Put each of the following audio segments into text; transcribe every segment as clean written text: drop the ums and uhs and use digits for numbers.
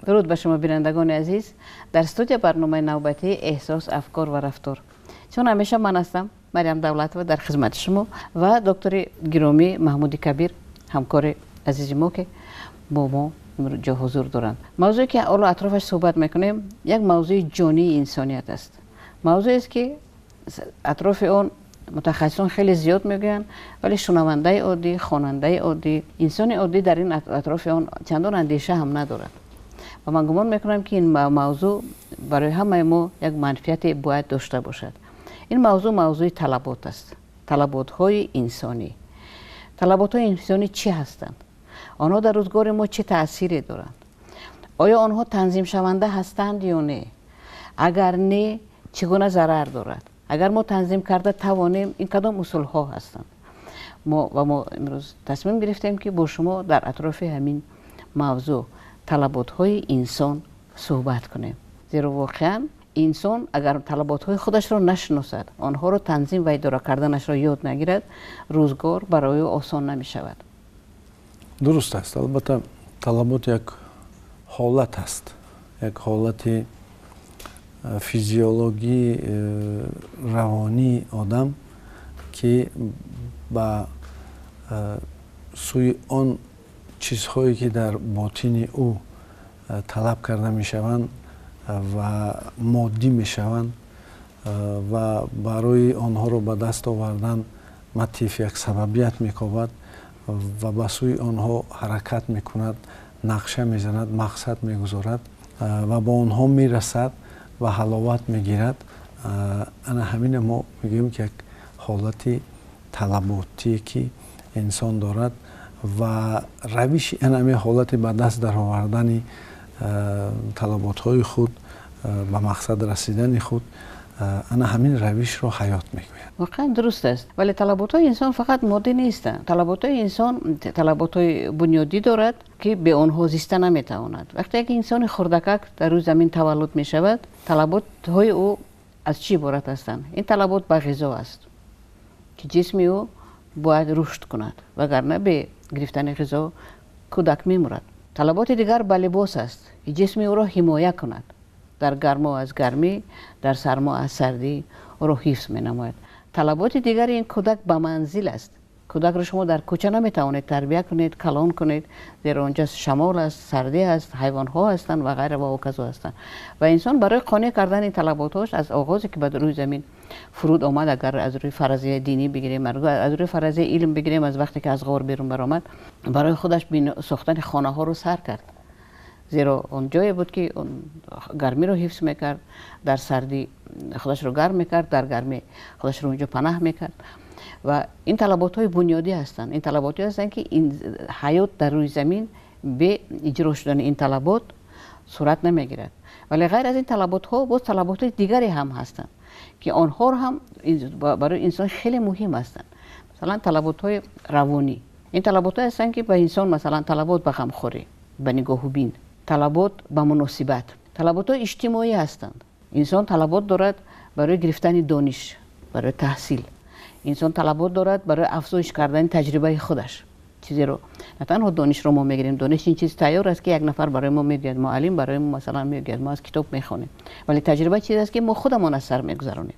Дуруд ба шумо, бинандагони азиз. Дар студия барномаи навбатии «Эҳсос, афкор ва рафтор». Чун ҳамеша ман ҳастам, Марьям Давлатова, дар хизмати шумо ва доктори гиромӣ Маҳмуди Кабир, ҳамкори азизи мо, ки бо мо ҷо ҳузур доранд. Мавзӯе, ки ҳоло атрофаш суҳбат мекунем, як мавзӯи ҷонии инсоният аст. Мавзӯест, ки атрофи он мутахассисон хеле зиёд мегӯянд, вале шунавандаи оддӣ, хонандаи оддӣ, инсони оддӣ дар ин атрофи он чандон андеша ҳам надорад. Ва ман гумон мекунам, ки ин мавзӯъ барои ҳамаи мо як манфиате бояд дошта бошад. Ин мавзӯъ мавзӯи талабот аст, талаботҳои инсонӣ. Талаботҳои инсонӣ чӣ ҳастанд? Онҳо дар рӯзгори мо чӣ таъсире доранд? Оё онҳо танзимшаванда ҳастанд ё не? Агар не, чӣ гуна зарар дорад? Агар мо танзим карда тавонем, ин кадом усулҳо ҳастанд? Мо имрӯз тасмим гирифтем, ки бо шумо дар атрофи ҳамин мавзӯъ, талаботҳои инсон, суҳбат кунем, зеро воқеан инсон агар талаботҳои худашро нашиносад, онҳоро танзим ва идора карданашро ёд нагирад, рӯзгор барои ӯ осон намешавад. Дуруст аст. Албатта, талабот як ҳолат аст, як ҳолати физиологии равонии одам, ки ба сӯи он чизҳое, ки дар ботини ӯ талаб карда мешаванд ва моддӣ мешаванд, ва барои онҳоро ба даст овардан мотив, як сабабият мекобад ва ба сӯи онҳо ҳаракат мекунад, нақша мезанад, мақсад мегузорад ва ба онҳо мерасад ва ҳаловат мегирад. Ана ҳамина мо мегӯем, ки як ҳолати талаботие, ки инсон дорад, ва равиши ҳамин ҳолати ба даст даровардани талаботҳои худ, ба мақсад расидани худ, ана ҳамин равишро ҳаёт мегӯяд. Воқеан дуруст аст, вале талаботҳои инсон фақат моддӣ нестанд. Талаботҳои инсон талаботҳои бунёдӣ дорад, ки бе онҳо зиста наметавонад. Вақте як инсони хурдакак дар рӯи замин таваллуд мешавад, талаботҳои ӯ аз чӣ иборат ҳастанд? Ин талабот ба ғизо аст, ки ҷисми ӯ бояд рушд кунад, вагарна бе гирифтани ғизо кӯдак мемурад. Талаботи дигар ба либос аст, ки ҷисми ӯро ҳимоя кунад, дар гармо аз гармӣ, дар сармо аз сардӣ ӯро ҳифз менамояд. Талаботи дигари ин кӯдак ба манзил аст. Кӯдакро шумо дар кӯча наметавонед тарбия кунед, калон кунед, зеро онҷа шамол аст, сардӣ аст, ҳайвонҳо ҳастанд ва ғайра ва ҳоказо ҳастанд. Ва инсон барои қонеъ кардани талаботҳош аз оғозе, ки ба рӯи замин фуруд омад, агар аз рӯи фарзияи динӣ бигирем, аз рӯи фарзияи илм бигирем, аз вақте ки аз ғор берун баромад, барои худаш сохтани хонаҳоро сар кард, зеро он ҷое буд, ки гармиро ҳифз мекард, дар сардӣ худашро гарм мекард, дар гармӣ худашро онҷо панаҳ мекард. Ва ин талаботҳои бунёдӣ ҳастанд. Ин талаботҳое ҳастанд, ки ҳаёт дар рӯи замин бе иҷро шудани ин талабот сурат намегирад. Вале ғайр аз ин талаботҳо боз талаботҳои дигаре ҳам ҳастанд, ки онҳоро ҳам барои инсон хеле муҳим ҳастанд. Масалан, талаботҳои равонӣ. Ин талаботҳое ҳастанд, ки ба инсон, масалан, талабот ба ғамхорӣ, ба нигоҳубин, талабот ба муносибат, талаботҳои иҷтимоӣ ҳастанд. Инсон талабот дорад барои гирифтани дониш, барои таҳсил. Инсон талабот дорад барои афзоиш кардани таҷрибаи худаш. Чизеро на танҳо донишро мо мегирем. Дониш ин чиз тайёр аст, ки як нафар барои мо мегӯяд, муаллим барои мо, масалан, мегӯяд, мо аз китоб мехонем, вале таҷриба чиз аст, ки мо худамон аз сар мегузаронем.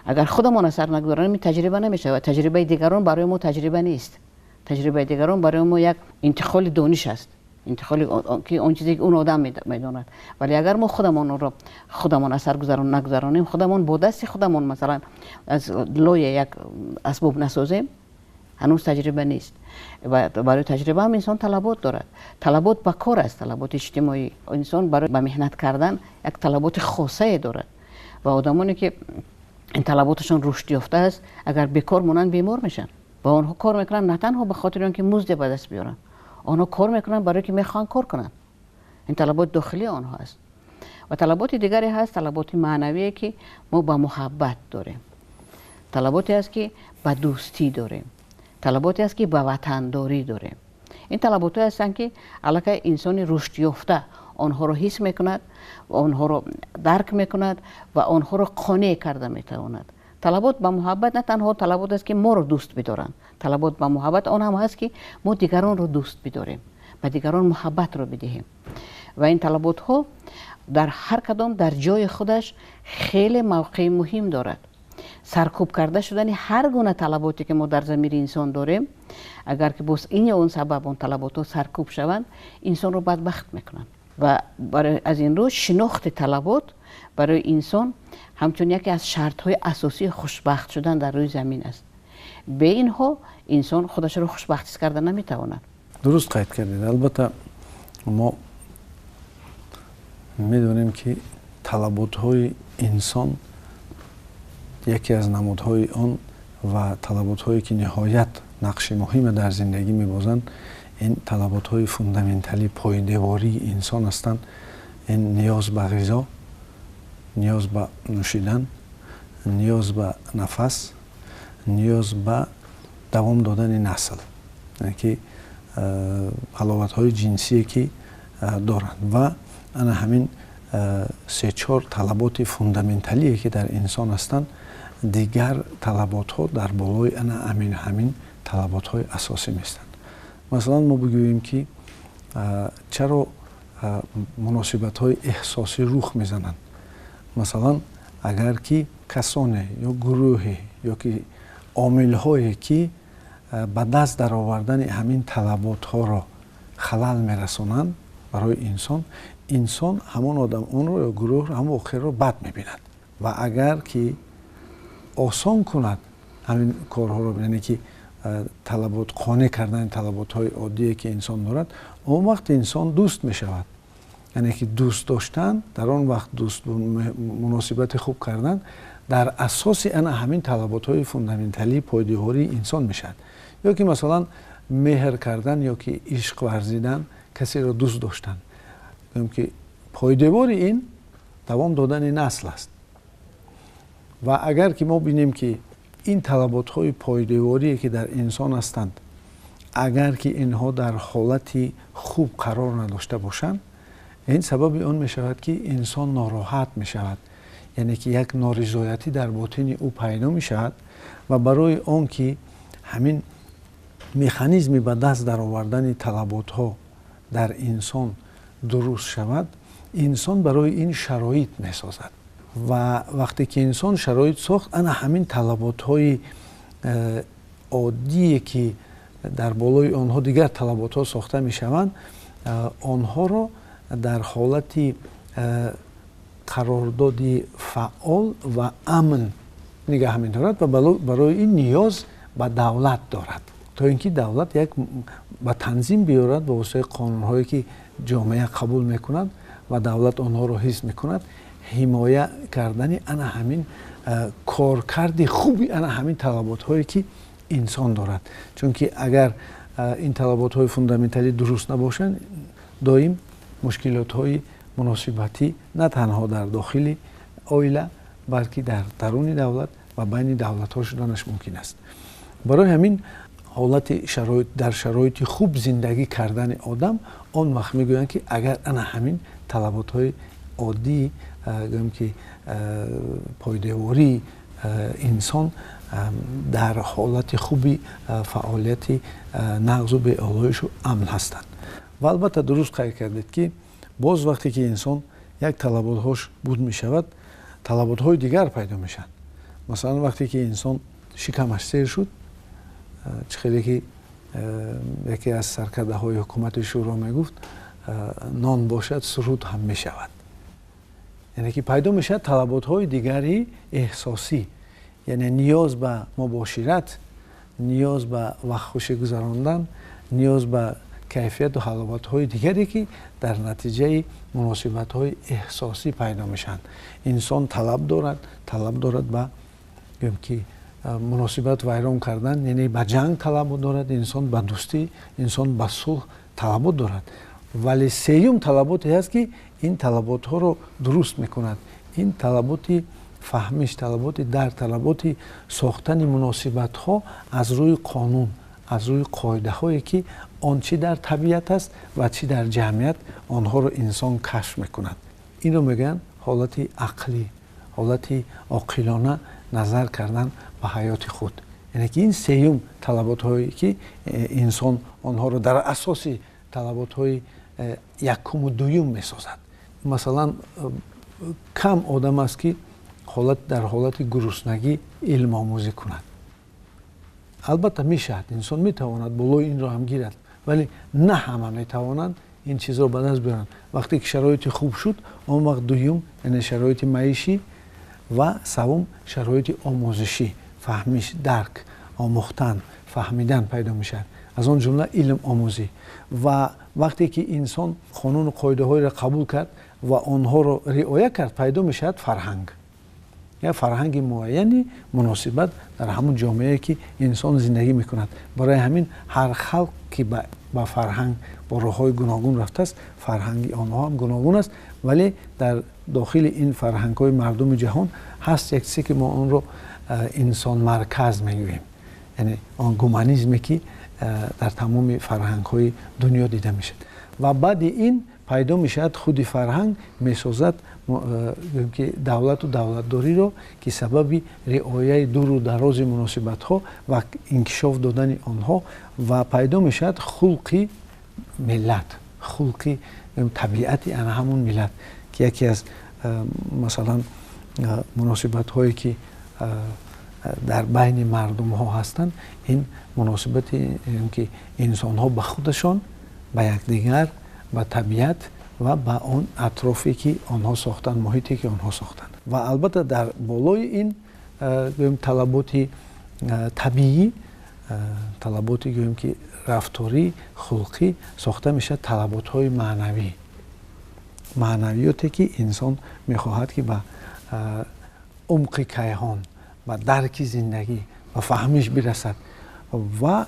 Агар худамон аз сар нагузаронем, ин таҷриба намешавад. Таҷрибаи дигарон барои мо таҷриба нест. Таҷрибаи дигарон барои мо як интиқоли дониш аст, интиқоли ки он чизе, ки он одам медонад. Вале агар мо худамон онро худамон аз сар нагузаронем, худамон бо дасти худамон, масалан, аз лоя як асбоб насозем, ҳанӯз таҷриба нест. Ва барои таҷриба ҳам инсон талабот дорад. Талабот ба кор аст, талаботи иҷтимоӣ. Инсон барои ба меҳнат кардан як талаботи хосае дорад. Ва одамоне, ки ин талаботашон рушд ёфтааст, агар бекор монанд, бемор мешаванд. Ва онҳо кор мекунанд на танҳо ба хотири он ки музде ба даст биёранд, онҳо кор мекунанд барое ки мехоҳанд кор кунанд. Ин талаботи дохилии онҳо аст. Ва талаботи дигаре ҳаст, талаботи маънавие, ки мо ба муҳаббат дорем, талаботе аст, ки ба дӯстӣ дорем, талаботе аст, ки ба ватандорӣ дорем. Ин талаботҳое ҳастанд, ки аллакай инсони рушдёфта онҳоро ҳис мекунад, онҳоро дарк мекунад ва онҳоро қонеъ карда метавонад. Талабот ба муҳаббат на танҳо талабот аст, ки моро дӯст бидоранд. Талабот ба муҳаббат он ҳам ҳаст, ки мо дигаронро дӯст бидорем. ба дигарон муҳаббатро бидиҳем. Ва ин талаботҳо дар ҳар кадом дар ҷои худаш хеле мавқеи муҳим дорад. Саркӯб карда шудани ҳар гуна талаботе ки мо дар замири инсон дорем, агар ки боз ин ё он сабаб он талаботҳо саркӯб шаванд, инсонро бадбахт мекунанд. Ва аз ин рӯ шинохти талабот барои инсон ҳамчун яке аз шартҳои асосии хушбахт шудан дар рӯи замин аст. Бе инҳо инсон худашро хушбахт ҳис карда наметавонад. Дуруст қайд кардед. Албатта мо медонем ки талаботҳои инсон яке аз намудҳои он ва талаботҳое ки ниҳоят нақши муҳиме дар зиндагӣ мебозанд, ин талаботҳои фундаменталӣ пойдевории инсон ҳастанд. Ин ниёз ба ғизо, ниёз ба нӯшидан, ниёз ба нафас, ниёз ба давом додани насл, яъне ки ҳаловатҳои ҷинсие ки доранд. Ва ана ҳамин се-чор талаботи фундаменталие ки дар инсон ҳастанд, дигар талаботҳо дар болои ана ҳамин талаботҳои асосӣ меистанд. Масалан, мо бигӯем ки чаро муносибатҳои эҳсосӣ рух мезананд. Масалан, агар ки касоне ё гурӯҳе ё ки омилҳое ки ба даст даровардани ҳамин талаботҳоро халал мерасонанд барои инсон, инсон ҳамон одам онро ё гурӯҳро, ҳамон воқеаро бад мебинад. Ва агар ки осон кунад ҳамин корҳоро, яъне ки талабот қонеъ кардани талаботҳои оддие ки инсон дорад, он вақт инсон дӯст мешавад. Яъне ки дӯст доштан, дар он вақт дӯст муносибати хуб кардан дар асоси ана ҳамин талаботҳои фундаменталии пойдевории инсон мешавад. Ё ки масалан меҳр кардан ё ки ишқ варзидан, касеро дӯст доштан. Гӯем ки пойдевори ин давом додани насл аст. Ва агар ки мо бинем ки ин талаботҳои пойдеворие ки дар инсон ҳастанд, агар ки инҳо дар ҳолати хуб қарор надошта бошанд, ин сабаби он мешавад ки инсон нороҳат мешавад, яъне ки як норизоятӣ дар ботини ӯ пайдо мешавад. Ва барои он ки ҳамин механизми ба даст даровардани талаботҳо дар инсон дуруст шавад, инсон барои ин шароит месозад. Ва вақте ки инсон шароит сохт, ана ҳамин талаботҳои оддие ки дар болои онҳо дигар талаботҳо сохта мешаванд, онҳоро дар ҳолати қарордоди фаъол ва амн нигаҳ медорад ва барои ин ниёз ба давлат дорад, то ин ки давлат як ба танзим биёрад ба воситаи қонунҳое ки ҷомеа қабул мекунад ва давлат онҳоро ҳис мекунад, ҳимоя кардани ана ҳамин коркарди хуби ана ҳамин талаботҳое ки инсон дорад. Чунки агар ин талаботҳои фундаменталӣ дуруст набошанд, доим мушкилотҳои муносибатӣ на танҳо дар дохили оила, балки дар даруни давлат ва байни давлатҳо шуданаш мумкин аст. Барои ҳамин ҳолати шароит дар шароити хуб зиндагӣ кардани одам, он вақт мегӯянд ки агар ана ҳамин талаботҳои оддӣ, гӯем ки пойдевории инсон дар ҳолати хуби фаъолияти нағзу беолоишу амн ҳастанд. Ва албатта дуруст қайд кардед ки боз вақте ки инсон як талаботҳош буд мешавад, талаботҳои дигар пайдо мешаванд. Масалан, вақте ки инсон шикамаш сер шуд, чӣ хеле ки яке аз саркардаҳои ҳукумати шӯро мегуфт, нон бошад суруд ҳам мешавад. Яъне ки пайдо мешавад талаботҳои дигари эҳсосӣ, яъне ниёз ба мубошират, ниёз ба вақтхушӣ гузарондан, ниёз ба кайфияту ҳаловатҳои дигаре ки дар натиҷаи муносибатҳои эҳсосӣ пайдо мешаванд. Инсон талаб дорад ба гӯем ки муносибат вайрон кардан, яъне ба ҷанг талабот дорад, инсон ба дӯстӣ, инсон ба сулҳ талабот дорад. Вале сеюм талаботе ҳаст ки ин талаботҳоро дуруст мекунад. Ин талаботи фаҳмиш, талаботи дарк, талаботи сохтани муносибатҳо аз рӯи қонун, аз рӯи қоидаҳое ки он чӣ дар табиат аст ва чӣ дар ҷамъият, онҳоро инсон кашф мекунад. Инро мегӯянд ҳолати ақлӣ, ҳолати оқилона назар кардан ба ҳаёти худ. Яъне ки ин сеюм талаботҳое ки инсон онҳоро дар асоси талаботҳои якуму дуюм месозад. Масалан, кам одам аст, ки дар ҳолати гуруснагӣ илмомӯзӣ кунад. Албатта, мешавад, инсон метавонад болои инро ҳам гирад, вале на ҳама метавонанд ин чизро ба даст биёранд. Вақте ки шароити хуб шуд, он вақт дуюм, яъне шароити маишӣ, ва севум, шароити омӯзишӣ, фаҳмиш, дарк, омӯхтан, фаҳмидан пайдо мешавад, аз он ҷумла илм омӯзӣ. Ва вақте ки инсон қонуну қоидаҳоеро қабул кард ва онҳоро риоя кард, пайдо мешавад фарҳанг, як фарҳанги муайяни муносибат дар ҳамун ҷомеае, ки инсон зиндагӣ мекунад. Барои ҳамин ҳар халқ, ки ба фарҳанг бо роҳҳои гуногун рафтааст, фарҳанги онҳо ҳам гуногун аст. Вале дар дохили ин фарҳангҳои мардуми ҷаҳон ҳаст як чизе, ки мо онро инсонмарказ мегӯем, яъне он гуманизме, ки дар тамоми фарҳангҳои дунё дида мешавад. Ва баъди ин пайдо мешавад худи фарҳанг, месозад ки давлату давлатдориро, ки сабаби риояи дуру дарози муносибатҳо ва инкишоф додани онҳо, ва пайдо мешавад хулқи миллат, хулқи табиати ана ҳамун миллат, ки яке аз, масалан, муносибатҳое, ки дар байни мардумҳо ҳастанд, ин муносибати ки инсонҳо ба худашон, ба якдигар, ба табиат ва ба он атрофе, ки онҳо сохтанд, муҳите, ки онҳо сохтанд. Ва албатта, дар болои ин, гӯем, талаботи табиӣ, талаботи, гӯем, ки рафторӣ, хулқӣ, сохта мешавад талаботҳои маънавӣ, маънавиёте, ки инсон мехоҳад, ки ба умқи кайҳон, ба дарки зиндагӣ, ба фаҳмиш бирасад. Ва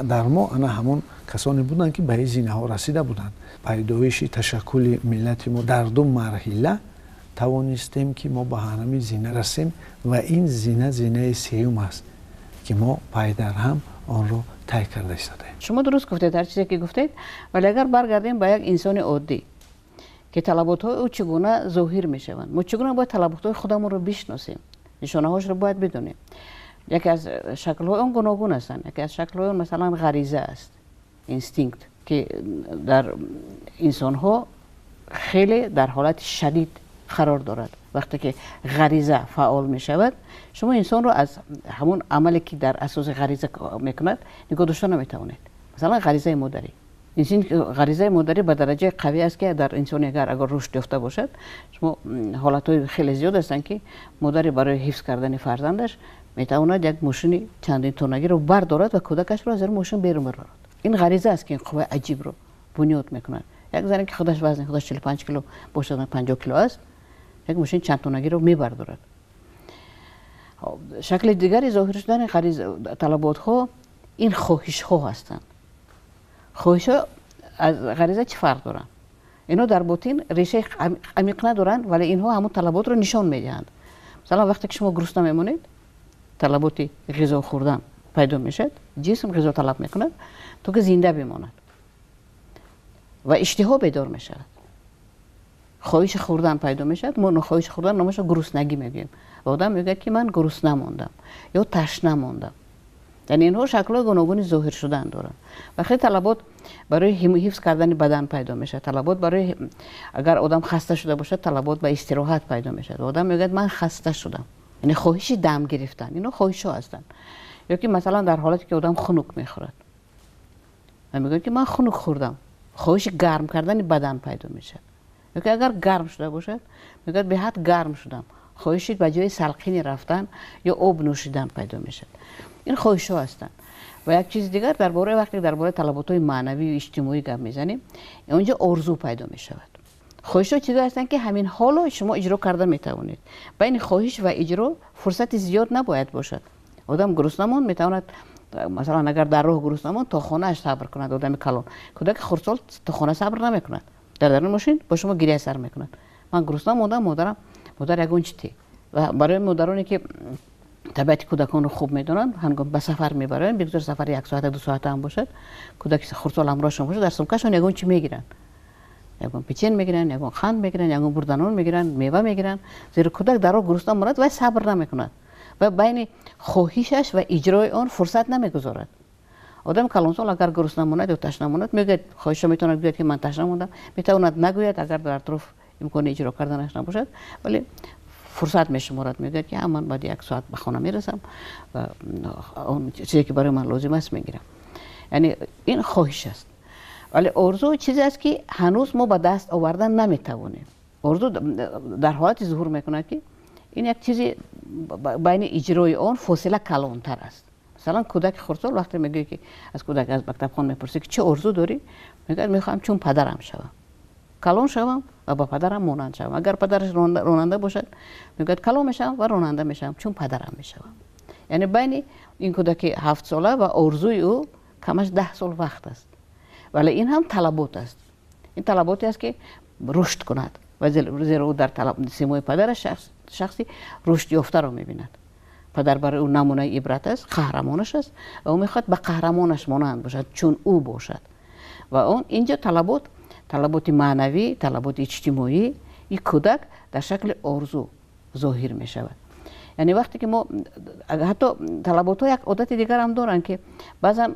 дар мо ана ҳамон касоне буданд, ки ба ин зинаҳо расида буданд. Пайдоиши ташаккули миллати мо дар ду марҳила тавонистем, ки мо ба ҳанами зина расем, ва ин зина зинаи сеюм аст, ки мо пайдарҳам онро тай карда истодаем. Шумо дуруст гуфтед ҳар чизе, ки гуфтед, вале агар баргардем ба як инсони оддӣ, ки талаботҳои ӯ чӣ гуна зоҳир мешаванд, мо чӣ гуна бояд талаботҳои худамонро бишносем, нишонаҳошро бояд бидонем? Яке аз шаклҳои он гуногун ҳастанд. Яке аз шаклҳои он, масалан, ғариза аст, инстинкт, ки дар инсонҳо хеле дар ҳолати шадид қарор дорад. Вақте ки ғариза фаъол мешавад, шумо инсонро аз ҳамон амале, ки дар асоси ғариза мекунад, нигоҳ дошта наметавонед. Масалан, ғаризаи модарӣ, ғаризаи модарӣ ба дараҷаи қавӣ аст, ки дар инсони агар рушд ёфта бошад, шумо ҳолатҳои хеле зиёд ҳастанд, ки модаре барои ҳифз кардани фарзандаш метавонад як мошини чандин тоннагиро бардорад ва кӯдакашро аз ин мошин берун барорад. Ин ғариза аст, ки ин қувваи аҷибро бунёд мекунад. Як зане, ки худаш вазни худаш 45 кило бошад, 50 кило аст, як мошини чанд тоннагиро мебардорад. Шакли дигари зоҳир шудани талаботҳо ин хоҳишҳо ҳастанд. Хоҳишҳо аз ғариза чӣ фарқ доранд? Инҳо дар ботин решаи амиқ надоранд, вале инҳо ҳамон талаботро нишон медиҳанд. Масалан, вақте ки шумо гурусна мемонед, талаботи ғизо хӯрдан пайдо мешавад. Ҷисм ғизо талаб мекунад, то ки зинда бимонад, ва иштиҳо бедор мешавад, хоҳиши хӯрдан пайдо мешавад. Мо хоҳиши хӯрдан номашро гуруснагӣ мегӯем, ва одам мегӯяд, ки ман гурусна мондам ё ташна мондам. Яъне инҳо шаклҳои гуногуни зоҳир шудан доранд. Ва хеле талабот барои ҳифз кардани бадан пайдо мешавад. Талабот барои, агар одам хаста шуда бошад, талабот ба истироҳат пайдо мешавад. Одам мегӯяд: «Ман хаста шудам», яъне хоҳиши дам гирифтан. Инҳо хоҳишҳо ҳастанд. Ё ки, масалан, дар ҳолате ки одам хунук мехӯрад ва мегӯяд, ки ман хунук хӯрдам, хоҳиши гарм кардани бадан пайдо мешавад. Ё ки агар гарм шуда бошад, мегӯяд: «Беҳад гарм шудам», хоҳиши ба ҷои салқине рафтан ё об нӯшидан пайдо мешавад. Ин хоҳишҳо ҳастанд. Ва як чизи дигар, дар бораи, вақте дар бораи талаботҳои маънавию иҷтимоӣ гап мезанем, онҷо орзу пайдо мешавад. Хоҳишҳо чизое ҳастанд, ки ҳамин ҳоло шумо иҷро карда метавонед. Байни хоҳиш ва иҷро фурсати зиёд набояд бошад. Одам гурусна монд, метавонад, масалан, агар дар роҳ гурусна монд, то хонааш сабр кунад одами калон. Кӯдаки хурдсол то хона сабр намекунад, дар даруни мошин бо шумо гиря сар мекунад: «Ман гурусна мондам, модарам, модар, ягон чи те». Ва барои модароне, ки табиати кӯдаконро хуб медонанд, ҳангом ба сафар мебароянд, бигзор сафари як соата, 2 соата ҳам бошад, кӯдаки хурдсол ҳамроҳшон бошад, дар сумкашон ягон чи мегиранд: ягон печен мегиранд, ягон қанд мегиранд, ягон бурданон мегиранд, мева мегиранд, зеро кӯдак дар роҳ гурусна монад, вай сабр намекунад ва байни хоҳишаш ва иҷрои он фурсат намегузорад. Одами калонсол агар гурусна монад ё ташна монад, мегӯяд, хоҳиша метавонад гӯяд, ки ман ташна мондам, метавонад нагӯяд, агар дар атроф имкони иҷро карданаш набошад, вале фурсат мешуморад, мегӯяд, ки ман баъди як соат ба хона мерасам ва он чизе, ки барои ман лозим аст, мегирам. Яъне ин хоҳиш аст. Вале орзу чизе аст, ки ҳанӯз мо ба даст овардан наметавонем. Орзу дар ҳолати зуҳур мекунад, ки ин як чизи байни иҷрои он фосила калонтар аст. Масалан, кӯдаки хурдсол вақте мегӯяд, ки аз кӯдак аз мактабхон мепурсӣ, ки чӣ орзу дорӣ, мегӯяд: мехоҳам чун падарам шавам, калон шавам ва ба падарам монанд шавам. Агар падараш ронанда бошад, мегӯяд: калон мешавам ва ронанда мешавам, чун падарам мешавам. Яъне байни ин кӯдаки 7-сола ва орзуи ӯ камаш 10 сол вақт аст. Вале ин ҳам талабот аст. Ин талаботе аст, ки рушд кунад, ва зеро ӯ дар симои падараш шахси рушдёфтаро мебинад. Падар барои ӯ намунаи ибрат аст, қаҳрамонаш аст ва ӯ мехоҳад ба қаҳрамонаш монанд бошад, чун ӯ бошад. Ва он инҷо талабот, талаботи маънавӣ, талаботи иҷтимоӣ и кӯдак дар шакли орзу зоҳир мешавад. Яъне вақте ки мо ҳатто талаботҳо як одати дигарам доранд, ки баъзан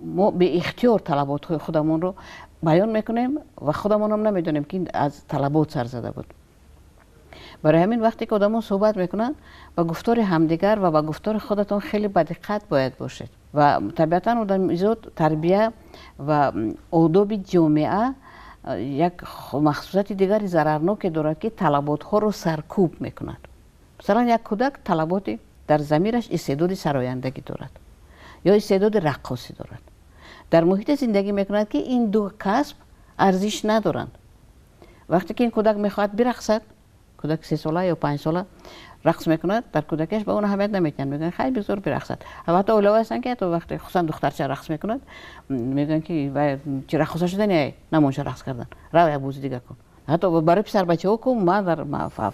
мо беихтиёр талаботҳои худамонро баён мекунем ва худамонам намедонем, ки аз талабот сар зада буд. Барои ҳамин вақте ки одамон суҳбат мекунанд, ба гуфтори ҳамдигар ва ба гуфтори худатон хеле ба диққат бояд бошед. Ва табиатан одамизод, тарбия ва одоби ҷомеа як махсусияти дигари зарарноке дорад, ки талаботҳоро саркӯб мекунад. Масалан, як кӯдак талаботи дар замираш истеъдоди сарояндагӣ дорад ё истеъдоди раққосӣ дорад. Дар муҳите зиндагӣ мекунад, ки ин ду касб арзиш надоранд. Вақте ки ин кӯдак мехоҳад бирақсад, кӯдаки 3-сола ё 5-сола рақс мекунад, дар кӯдакиаш ба он аҳамият намедиҳанд, мегӯянд: хай, бигзор бирақсад. Ҳатто оилаҳое ҳастанд, ки ҳатто вақте хусусан духтарча рақс мекунад, мегӯянд, ки вай чи раққоса шудани, намонша рақс кардан, рав, як бози дига кун. Ҳатто барои писарбачаҳо ку ма дар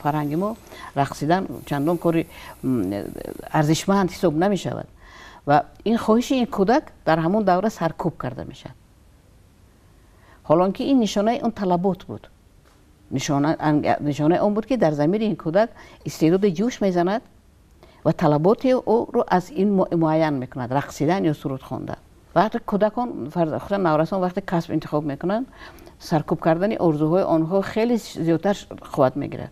фарҳанги мо рақсидан чандон кори арзишманд ҳисоб намешавад. Ва ин хоҳиши ин кӯдак дар ҳамон давра саркӯб карда мешавад, ҳолон ки ин нишонаи он талабот буд, нишонаи он буд, ки дар замири ин кӯдак истеъдоде ҷӯш мезанад ва талаботи ӯро аз ин муайян мекунад: рақсидан ё суруд хондан. Вақте кӯдакон, хусусан наврасон, вақте касб интихоб мекунанд, саркӯб кардани орзуҳои онҳо хеле зиёдтар қувват мегирад.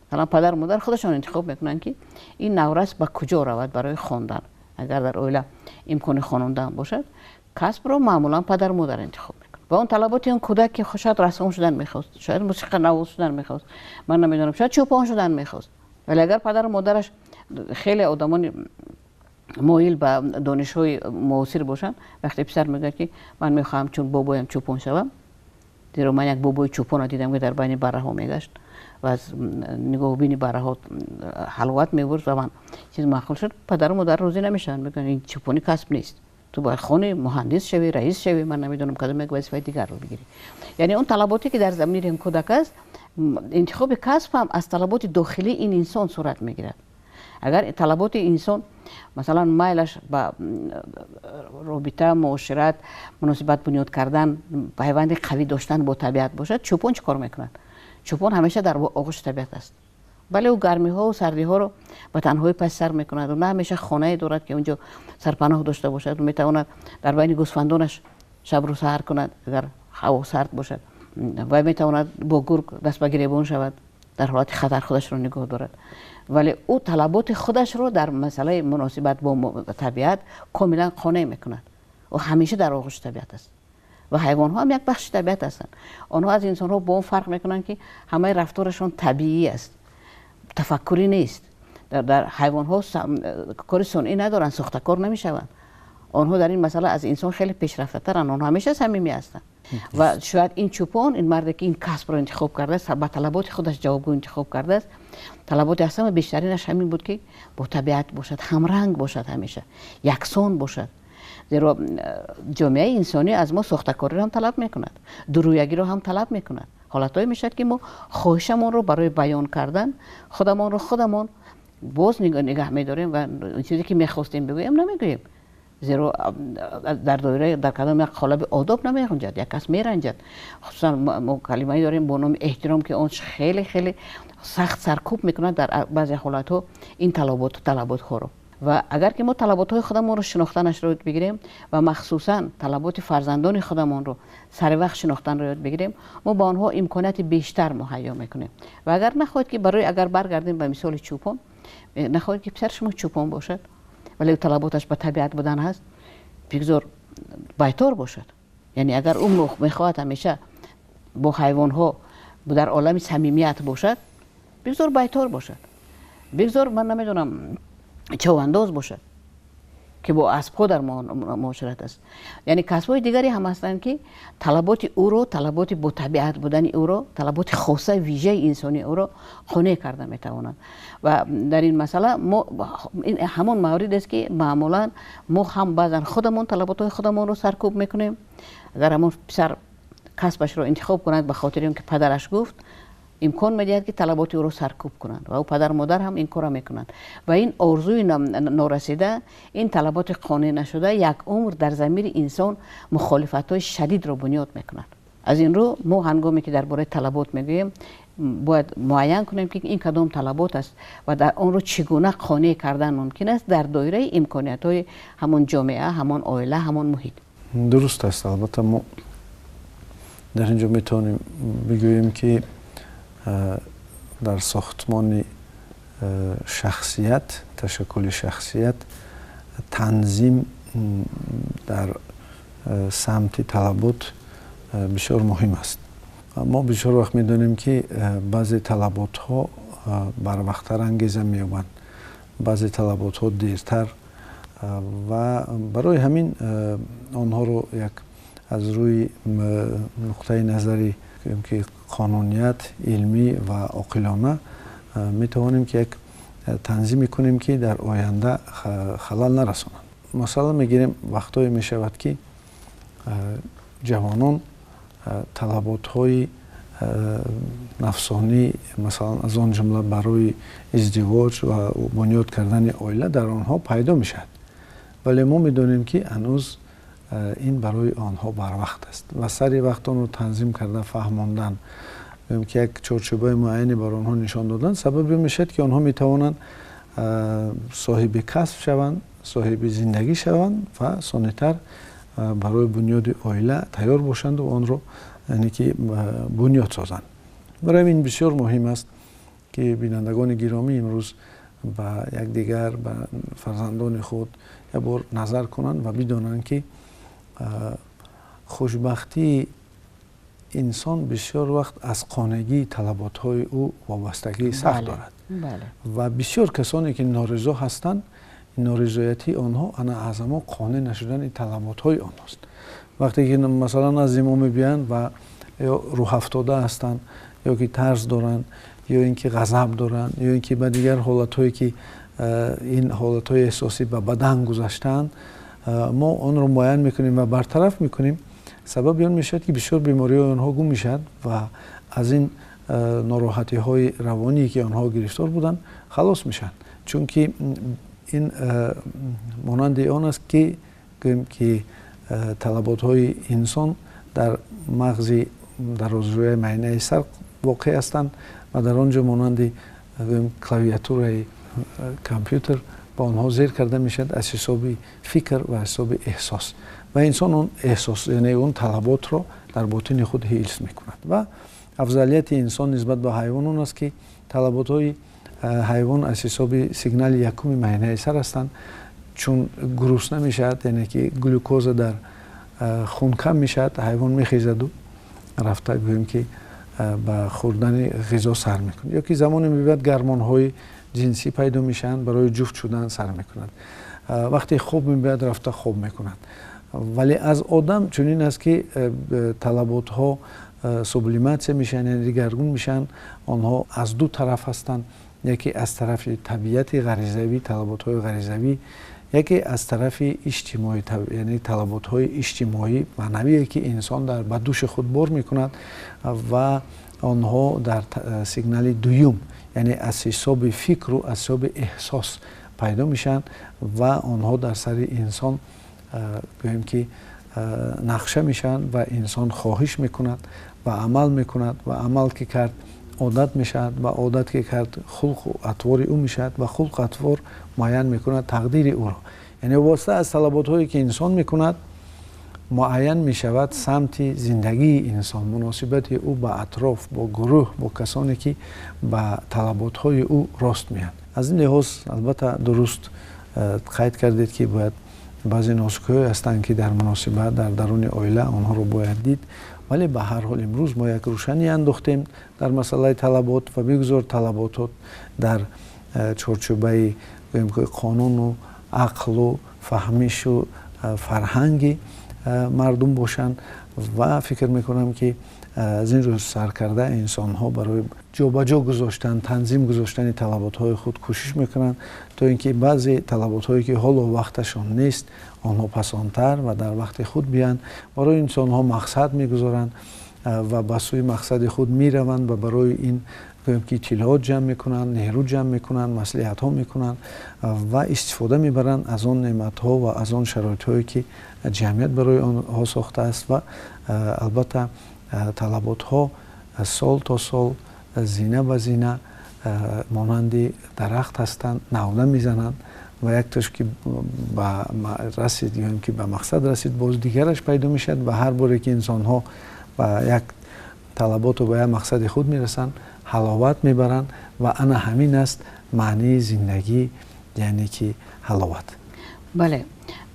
Масалан, падару модар худашон интихоб мекунанд, ки ин наврас ба куҷо равад барои хондан. Агар дар оила имкони хонондан бошад, касбро маъмулан падару модар интихоб мекунад. Ва он талаботи он кӯдак, ки шояд рассом шудан мехост, шояд мусиқанавоз шудан мехост, ман намедонам, шояд чӯпон шудан мехост, вале агар падару модараш хеле одамони моил ба донишҳои муосир бошанд, вақте писар мегӯяд, ки ман мехоҳам чун бобоям чӯпон шавам, зеро ман як бобои чӯпонро дидам, ки дар байни барраҳо мегашт ва аз нигоҳубини барраҳо ҳаловат мебурд ва ман чиз маъқул шуд, падару модар розӣ намешаванд, мегӯянд: ин чӯпонӣ касб нест, ту бояд хони, муҳандис шавӣ, раис шавӣ, ман намедонам, кадом як вазифаи дигарро бигирӣ. Яъне он талаботе, ки дар замири ин кӯдак аст, интихоби касб ҳам аз талаботи дохилии ин инсон сурат мегирад. Агар талаботи инсон, масалан, майлаш ба робита, муошират, муносибат бунёд кардан, пайванди қавӣ доштан бо табиат бошад, чӯпон чӣ кор мекунад? Чӯпон ҳамеша дар оғӯши табиат аст. Бале, ӯ гармиҳову сардиҳоро ба танҳоӣ паси сар мекунад. Ӯ на ҳамеша хонае дорад, ки онҷо сарпаноҳ дошта бошад. Ӯ метавонад дар байни гӯсфандонаш шабрӯ саҳар кунад, агар ҳаво сард бошад. Вай метавонад бо гург даст ба гиребон шавад, дар ҳолати хатар худашро нигоҳ дорад. Вале ӯ талаботи худашро дар масъалаи муносибат бо табиат комилан қонеъ мекунад. Ӯ ҳамеша дар оғӯши табиат аст. Ва ҳайвонҳо ҳам як бахши табиат ҳастанд. Онҳо аз инсонҳо бо он фарқ мекунанд, ки ҳамаи рафторашон табиӣ аст, тафаккурӣ нест. Дар ҳайвонҳо кори сунъӣ надоранд, сохтакор намешаванд. Онҳо дар ин масъала аз инсон хеле пешрафтатаранд. Онҳо ҳамеша самимӣ ҳастанд. Ва шояд ин чӯпон, ин марде, ки ин касбро интихоб кардааст, ба талаботи худаш ҷавобгӯ интихоб кардааст, талаботи аз ҳама бештаринаш ҳамин буд, ки бо табиат бошад, ҳамранг бошад, ҳамеша яксон бошад. Зеро ҷомеаи инсонӣ аз мо сохтакориро ҳам талаб мекунад, дурӯягиро ҳам талаб мекунад. Ҳолатҳое мешавад, ки мо хоҳишамонро барои баён кардан худамонро худамон боз нигаҳ медорем ва чизе, ки мехостем бигӯем, намегӯем, зеро дар доираи дар кадом як қолаби одоб намеғунҷад, як кас меранҷад. Хусусан мо калимае дорем бо номи эҳтиром, ки он хеле хеле сахт саркӯб мекунад дар баъзе ҳолатҳо ин талаботҳоро. Ва агар ки мо талаботҳои худамонро шинохтанашро ёд бигирем ва махсусан талаботи фарзандони худамонро сари вақт шинохтанро ёд бигирем, мо ба онҳо имконияти бештар муҳайё мекунем. Ва агар нахоҳед ки барои, агар баргардем ба мисоли чӯпон, нахоҳед ки писари шумо чӯпон бошад, вале талаботаш ба табиат будан ҳаст, бигзор байтор бошад. Яъне агар ӯ мехоҳад ҳамеша бо ҳайвонҳо дар олами самимият бошад, бигзор байтор бошад, бигзор, ман намедонам, чавандоз бошад, ки бо аспҳо дар муошират аст. Яъне касбҳои дигаре ҳам ҳастанд, ки талаботи ӯро, талаботи бо табиат будани ӯро, талаботи хоса, вижаи инсонии ӯро қонеъ карда метавонанд. Ва дар ин масъала мо ҳамон маврид аст, ки маъмулан мо ҳам баъзан худамон талаботҳои худамонро саркӯб мекунем. Агар ҳамон писар касбашро интихоб кунад ба хотири он ки падараш гуфт, имкон медиҳад, ки талаботи ӯро саркӯб кунанд, ва ӯ падару модар ҳам ин корро мекунанд. Ва ин орзуи норасида, ин талаботи қонеъ нашуда як умр дар замири инсон мухолифатҳои шадидро бунёд мекунад. Аз ин рӯ мо ҳангоме ки дар бораи талабот мегӯем, бояд муайян кунем, ки ин кадом талабот аст ва дар онро чӣ гуна қонеъ кардан мумкин аст дар доираи имкониятҳои ҳамон ҷомеа, ҳамон оила, ҳамон муҳит. Дуруст аст. Албатта, мо дар ин ҷо метавонем бигӯем, ки дар сохтмони шахсият, ташаккули шахсият, танзим дар самти талабот бисёр муҳим аст. Мо бисёр вақт медонем, ки баъзе талаботҳо барвақттар ангеза меёбанд, баъзе талаботҳо дертар, ва барои ҳамин онҳоро як аз рӯи нуқтаи назари, ки қонуният, илмӣ ва оқилона метавонем, ки як танзиме кунем, ки дар оянда халал нарасонанд. Масалан мегирем, вақтҳое мешавад, ки ҷавонон талаботҳои нафсонӣ, масалан, аз он ҷумла барои издивоҷ ва бунёд кардани оила, дар онҳо пайдо мешавад, вале мо медонем, ки ҳанӯз ин барои онҳо барвақт аст, ва сари вақт онро танзим карда фаҳмондан, ки як чорчӯбаи муайяне бар онҳо нишон додан, сабаби мешавад, ки онҳо метавонанд соҳиби касб шаванд, соҳиби зиндагӣ шаванд ва сонитар барои бунёди оила тайёр бошанду онро, яъне ки, бунёд созанд. Барои ин бисёр муҳим аст, ки бинандагони гиромӣ имрӯз ба якдигар, ба фарзандони худ як бор назар кунанд ва бидонанд, ки хушбахтии инсон бисёр вақт аз қонегии талаботҳои ӯ вобастагии сахт дорад. Ва бисёр касоне ки норизо ҳастанд, норизоятии онҳо ана аз ҳамон қонеъ нашудани талаботҳои онҳост. Вақте ки, масалан, назди мо мебиёянд ва ё рӯҳафтода ҳастанд, ё ки тарс доранд, ё ин ки ғазаб доранд, ё ин ки ба дигар ҳолатҳое, ки ин ҳолатҳои эҳсосӣ ба бадан гузаштаанд, мо онро муайян мекунем ва бартараф мекунем, сабаби он мешавад, ки бисёр бемориҳои онҳо гум мешавад ва аз ин нороҳатиҳои равоние, ки онҳо гирифтор буданд, халос мешаванд. Чунки ин монанди он аст, ки гӯем, ки талаботҳои инсон дар мағзи дарозрӯяи майнаи сар воқеъ ҳастанд ва дар он ҷо монанди, гӯем, клавиатураи компютер ба онҳо зер карда мешавад аз ҳисоби фикр ва ҳисоби эҳсос, ва инсон он эҳсос, яъне он талаботро дар ботини худ ҳифз мекунад. Ва афзалияти инсон нисбат ба ҳайвон он аст, ки талаботҳои ҳайвон аз ҳисоби сигнали якуми майнаи сар ҳастанд. Чун гурусна мешавад, яъне ки глюкоза дар хун кам мешавад, ҳайвон мехезаду рафта, гӯем ки, ба хӯрдани ғизо сар мекунад, ё ки замоне мебинад, гормонҳои ҷинсӣ пайдо мешаванд, барои ҷуфт шудан сар мекунад. Вақте хоб мебинад, рафта хоб мекунад. Вале аз одам чунин аст, ки талаботҳо сублиматсия мешаванд, яъне дигаргун мешаванд. Онҳо аз ду тараф ҳастанд: яке аз тарафи табиати ғаризавӣ, талаботҳои ғаризавӣ, яке аз тарафи иҷтимоӣ, яъне талаботҳои иҷтимоӣ, маънавие, ки инсон дар ба дӯши худ бор мекунад, ва онҳо дар сигнали дуюм, яъне аз ҳисоби фикру аз ҳисоби эҳсос пайдо мешаванд, ва онҳо дар сари инсон, гӯем ки, нақша мешаванд, ва инсон хоҳиш мекунад ва амал мекунад, ва амал ки кард, Одат мешавад ва одат ки кард, хулқу атвори ӯ мешавад ва хулқу атвор муайян мекунад тақдири ӯро. Яъне вобаста аз талаботҳое ки инсон мекунад, муайян мешавад самти зиндагии инсон, муносибати ӯ ба атроф, бо гурӯҳ, бо касоне ки ба талаботҳои ӯ рост меянд. Аз ин лиҳоз, албатта, дуруст қайд кардед, ки бояд баъзе нозукиҳое ҳастанд, ки дар муносибат дар даруни оила онҳоро бояд дид, вале ба ҳар ҳол имрӯз мо як рӯшанӣ андохтем дар масъалаи талабот ва бигузор талаботот дар чорчӯбаи, гӯем, қонуну ақлу фаҳмишу фарҳанги мардум бошанд. Ва фикр мекунам, ки аз ин рӯз сар карда инсонҳо барои ҷобаҷо гузоштан, танзим гузоштани талаботҳои худ кӯшиш мекунанд, то ин ки баъзе талаботҳое ки ҳоло вақташон нест, онҳо пасонтар ва дар вақти худ биёянд. Барои инсонҳо мақсад мегузоранд ва ба сӯи мақсади худ мераванд ва барои ин, гӯем, ки иттилоот ҷамъ мекунанд, нерӯ ҷамъ мекунанд, маслиҳатҳо мекунанд ва истифода мебаранд аз он неъматҳо ва аз он шароитҳое ки ҷамъият барои онҳо сохтааст. Ва албатта талаботҳо сол то сол, зина ба зина, монанди дарахт ҳастанд, навда мезананд ва яктош ки ба расид ё ки ба мақсад расид, боз дигараш пайдо мешавад. Ва ҳар боре ки инсонҳо ба як талаботу ба як мақсади худ мерасанд, ҳаловат мебаранд. Ва ана ҳамин аст маънии зиндагӣ, яъне ки ҳаловат. Бале,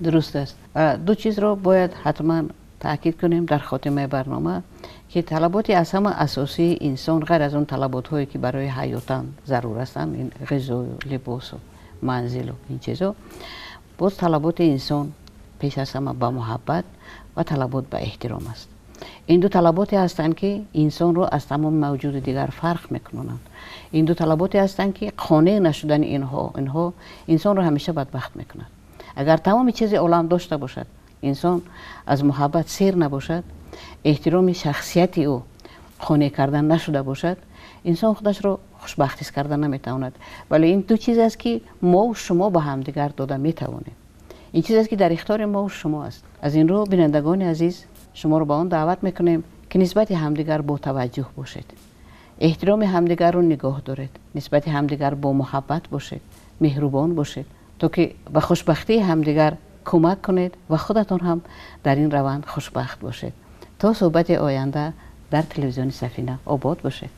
дуруст аст. Ду чизро бояд ҳатман таъкид кунем дар хотимаи барнома, ки талаботи аз ҳама асосии инсон, ғайр аз он талаботҳое ки барои ҳаётан зарур ҳастанд, ин ғизою либосу манзилу ин чизо, боз талаботи инсон пеш аз ҳама ба муҳаббат ва талабот ба эҳтиром аст. Ин ду талаботе ҳастанд, ки инсонро аз тамоми мавҷуди дигар фарқ мекунонанд. Ин ду талаботе ҳастанд, ки қонеъ нашудани инҳо инсонро ҳамеша бадбахт мекунад. Агар тамоми чизи олам дошта бошад, инсон аз муҳаббат сер набошад, эҳтироми шахсияти ӯ қонеъ кардан нашуда бошад, инсон худашро хушбахт ҳис карда наметавонад. Вале ин ду чиз аст, ки мо шумо ба ҳамдигар дода метавонем. Ин чиз аст, ки дар ихтиёри мо шумо аст. Аз ин рӯ, бинандагони азиз, шуморо ба он даъват мекунем, ки нисбати ҳамдигар бо таваҷҷӯҳ бошед, эҳтироми ҳамдигарро нигоҳ доред, нисбати ҳамдигар бо муҳаббат бошед, меҳрубон бошед, то ки ба хушбахтии ҳамдигар кӯмак кунед ва худатон ҳам дар ин раванд хушбахт бошед. То суҳбати оянда дар телевизиони Сафина обод бошед.